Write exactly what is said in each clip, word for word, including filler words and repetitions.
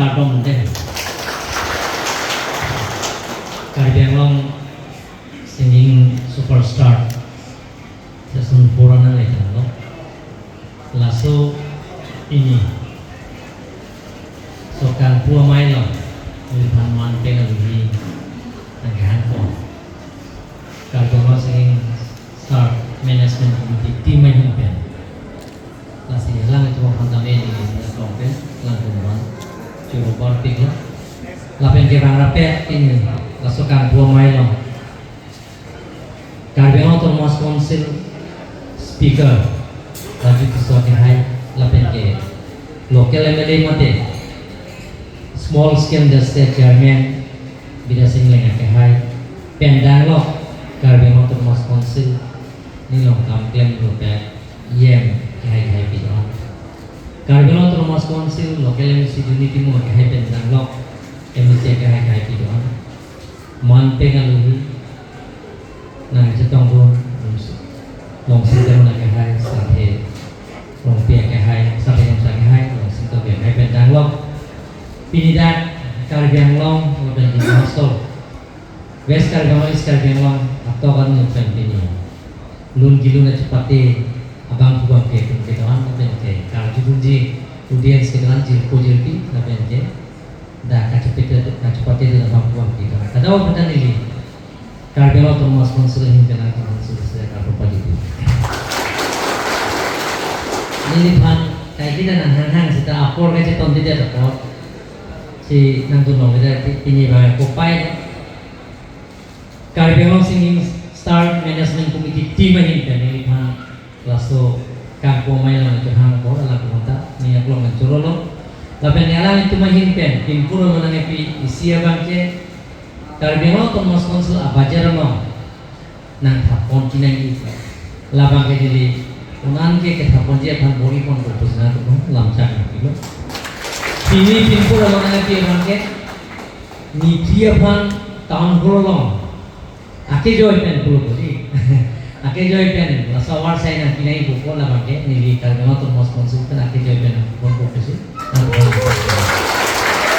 Kardom dei. Karbi Anglong singing superstar season four anang letanglo. Laso pini so kangpu amei along, neliphan man pen aluhi nangkehang pon. Karbi Anglong Singing Star Management Committee team ahin pen. Lasi alanglitum aphan tame neli nangkong pen, alangtum aphan choro parpiklo. Lapen ke bang rapet pini, laso kangpu amei along Karbi Anglong Autonomous Council Speaker Raju Tisso akehai, lapen ke local M L A mate Small Scale Industry Chairman Bidya Sing Engleng akehai pen danglo Karbi Anglong Autonomous Council nilong kam klemlo pen E M akehai akehai pidon. Karbi Anglong Autonomous Council local M A C Juni Timung akehai pen danglo M A C akehai akehai pidon. Man pen aluhi nangchetongdun Longsing Teron akehai, Sathe Rongpi akehai, Sathe Rongpi akehai, Longsing Teron akehai pen danglo. Pini dak Karbi Anglong lapen Dima Hasao, West Karbi Anglong, East Karbi Anglong atok anut pen pini lun kelun achepate abang kubang ke pun kedoan lapen ke karjudunji audience kedoan, jirpo jirpi lapen ke dak kachepate, kachepate dun abang kubang kedoan. Kadokave pen ta neli Karbi Anglong Autonomous Council ahin pen nangkehang suri suri karpo pajutji. Neliphan kaike ta nanghanghang seta apor kachetongdetdet apot si nangdunlongledet, pini bang kopai Karbi Anglong Singing Star Management Committee team ahin pen neliphan laso kangpu amei along nangkehang pon, alangtum aphan ta ning aklong pen chorolo. Lapen alanglitum ahin pen pinpur along nangkepi isi abang ke Karbi Anglong Autonomous Council a-budget along nangthap pon kenangji. Labang ke neli un-an ke kethap ponji aphan bor-i ponpo pusi nangtum lamchak nangpilo. Pini pinpur along nangpi abang ke, neli aphan town hall along akejoi pen pulo pusi. Akejoi pen laso award sai nangpi nangji pupo, labang ke neli Karbi Anglong Autonomous Council pen akejoi pen nangponpo pusi.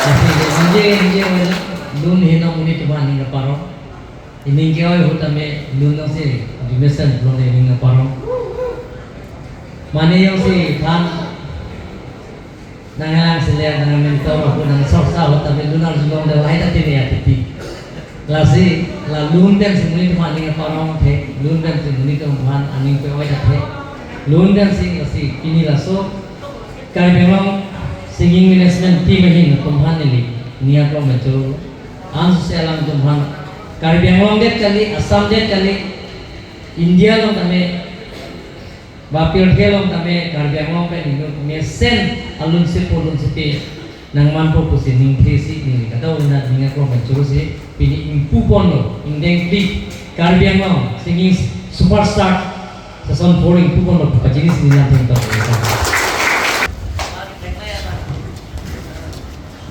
Lasi neli ningje ningje wala lun heno monit aphan ning kaparong. Ining ke-oi ahut tame lun nangsi, Jumesen pulo ne ining nangparong. Mane jongsi than nanglang sele, nang mentor, ako nang sorsa ahut tame lun arjulongle lahai ta tini atipi. Lasi la lun pensi monit aphan ning kaparong the, lun pensi monit aphan aning pe-oi ta the. Lun pensi lasi pini laso Karbi Anglong Singing Management Team ahin atum aphan neli ning aklong pen choro. Ansi alangtum aphan Karbi Anglong det kali, Assam det kali, India along tame, ba pirthe along tame Karbi Anglong pen inut mesen alun sepo alun sepi nangmanpo pusi ningthesi neli kadokave pen ning aklong pen chorosi pini ingpu ponlo, ingdeng phli Karbi Anglong Singing Superstar Season four ingpu ponlo pu pachini si neli nangtum ta.